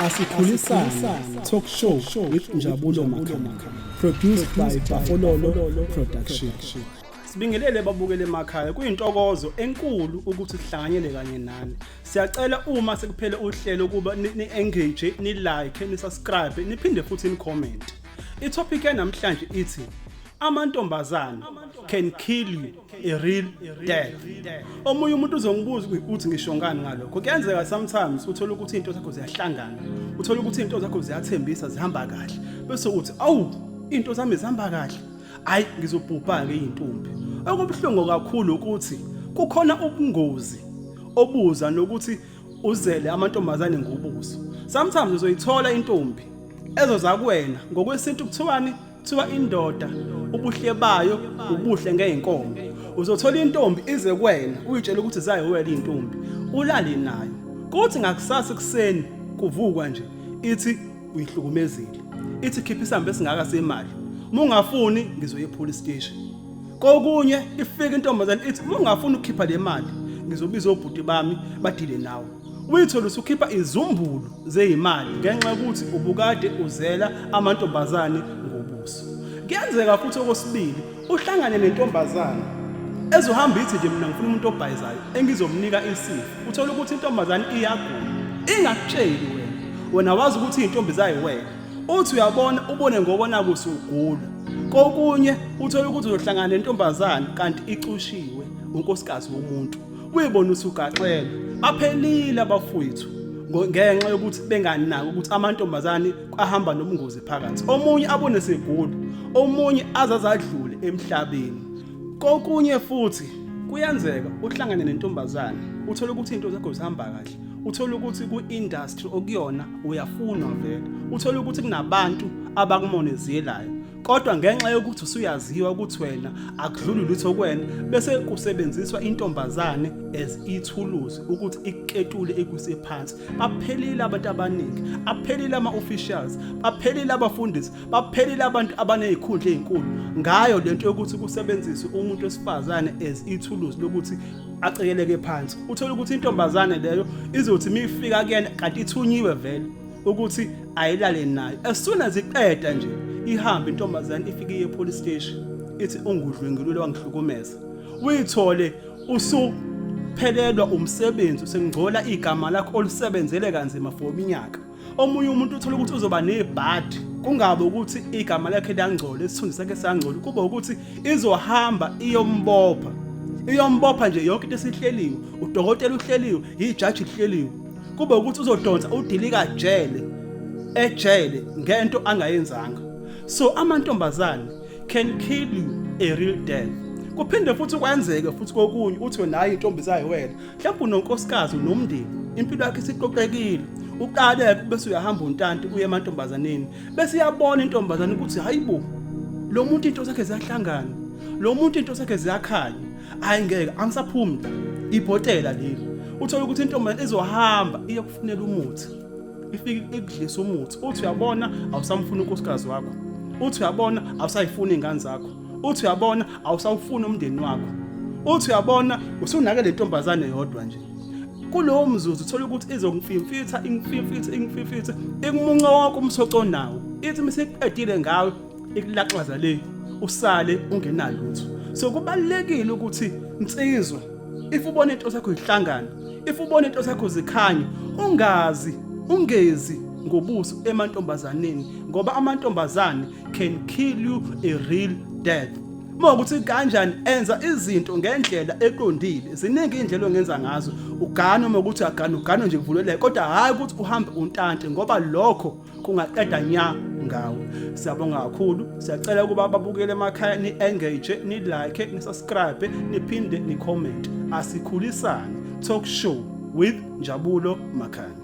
Asikhulisane Talk Show with Njabulo Makhanya. Produced by Bafololo Production. Sibingelele babukele emakhaya, kuyintokozo enkulu ukuthi sihlanganyele kanye nani. Siyacela uma sekuphele uhlelo ukuba ni engage, ni like, ni subscribe, niphinde futhi ni comment. I-topic yanamhlanje ithi amantombazane can kill you a real death. Omunye umuntu uzongibuza ukuthi ngisho ngani ngalokho. Kuyenzeka sometimes uthola ukuthi izinto zakho ziyahlangana, uthola ukuthi izinto zakho ziyathembisa, zihamba kahle, bese uthi, "Awu, izinto zami zihamba kahle, hayi, ngizobhubha ke izintombi." Okubuhlungu kakhulu ukuthi kukhona ubungozi obuza nokuthi uzele amantombazane ngobuso. Sometimes uzoyithola intombi ezoza kuwena. Ngokwesintu kuthiwani? Kuthiwa indoda ubuhle bayo ubuhle ngeyinkomo. Uzothola intombi ize kuwena, uyitshela ukuthi zayiwela intombi, ulale nayo, kuthi ngakusasa ekuseni kuvukwa nje ithi uyihlukumezile, ithi khipha isambe esingaka semali, uma ungafuni ngizoya e-police station. Kokunye ifike intombazane ithi uma ungafuni ukukhipha le mali, ngizobiza obhuti bami badile nawe. Uyithole usukhipha izumbulu zeyimali ngenxa yokuthi ubukade uzela amantombazane ngobuso. Kuyenzeka futhi okwesibili uhlangane nentombazane ezohamba ithi nje, "Mina ngifuna umuntu obhayizayo engizomnika isifo." Uthola ukuthi intombazane iyagula, ingakutsheli wena. Wena wazi ukuthi iy'ntombi zayiwena, uthi uyabona, ubone ngobona kusugula. Kokunye uthola ukuthi uzohlangana nentombazane kanti icushiwe unkosikazi womuntu, uyibona usugaxela. Baphelile abafowethu ngenxa yokuthi benganaki ukuthi amantombazane ahamba nobungozi phakathi. Omunye abone segula, omunye azazadlule emhlabeni. Kokunye futhi kuyenzeka uhlangane nentombazane, uthole ukuthi izinto zakho zihamba kahle, uthole ukuthi ku-industry okuyona uyafunwa vele, uthole ukuthi kunabantu abakumonezelayo, kodwa ngenxa yokuthi usuyaziwa ukuthi wena akudluli lutho kuwena, bese kusebenziswa intombazane as ithuluzi ukuthi ikuketule, ikuse phansi. Baphelile abantu abaningi, aphelile ama-officials, baphelile abafundisi, baphelile abantu abaney'khundla ey'nkulu ngayo lento yokuthi kusebenziswe umuntu wesifazane as ithuluzi lokuthi acekeleke phansi. Uthole ukuthi intombazane leyo izothi mifika kuyena kanti ithunyiwe vele ukuthi ayilale nayo. As soon as iqeda nje, ihambe intombazane, ifike iye police station, ithi ungudlwengulule, wangihlukumeza. Uyithole usuphelelwa umsebenzi, usengcola igama lakho olusebenzele kanzima for iminyaka. Omunye umuntu uthola ukuthi uzoba nebhadi, kungabe ukuthi igama lakhe liyangcola, isithunzi sakhe siyangcola, kube ukuthi izohamba iyombopha, iyombopha nje. Yonke into esihleliwe, udokotela uhleliwe, ijaji lihleliwe, kube ukuthi uzodonsa udilika jele ejele ngento angayenzanga. So amantombazane can kill you a real death. Kuphinde futhi kwenzeke futhi kokunye, uthi wena, hayi, intombi zayo wena, mhlawumbe unonkosikazi, unomndeni, impilo yakho isiqoqekile, uqale bese uyahamba untanti uye emantombazaneni, bese iyabona intombazane ukuthi, hayibo, lo muntu into zakhe ziyahlangana, lo muntu into zakhe ziyakhanya, hayi, ngeke, angisaphumi la, ibhotela leli. Uthola ukuthi intombazane izohamba iyokufunela umuthi, ifike ikudlisa umuthi, uthi uyabona awusamfuni unkosikazi wakho, uthi uyabona awusayifuni ingane zakho, uthi uyabona awusawufuni umndeni wakho, uthi uyabona usunake le ntombazane yodwa nje. Kulowo mzuzu uthola ukuthi izokufimfitha, ingifimfithe, ingifimfithe, ikumunca wonke umsoco nawo, ithi masiqedile ngawe ikulaxaza le, usale ungenalutho. So kubalekile ukuthi insizwa, if ubona into zakho ihlangana, if ubona into zakho zikhanya, ungazi, ungezi ngobuso emantombazaneni, ngoba amantombazane can kill you a real death. Uma ukuthi kanjani, enza izinto ngendlela eqondile. Ziningi indlela ongenza ngazo. Ugane, uma ukuthi agane, ugane nje kuvuleleke, kodwa hayi ukuthi uhambe untante, ngoba lokho kungaqeda nya ngawe. Siyabonga kakhulu. Siyacela ukuba ababukele emakhaya ni engage, ni like, ni subscribe, niphinde ni comment. Asikhulisane Talk Show with Njabulo Makhanya.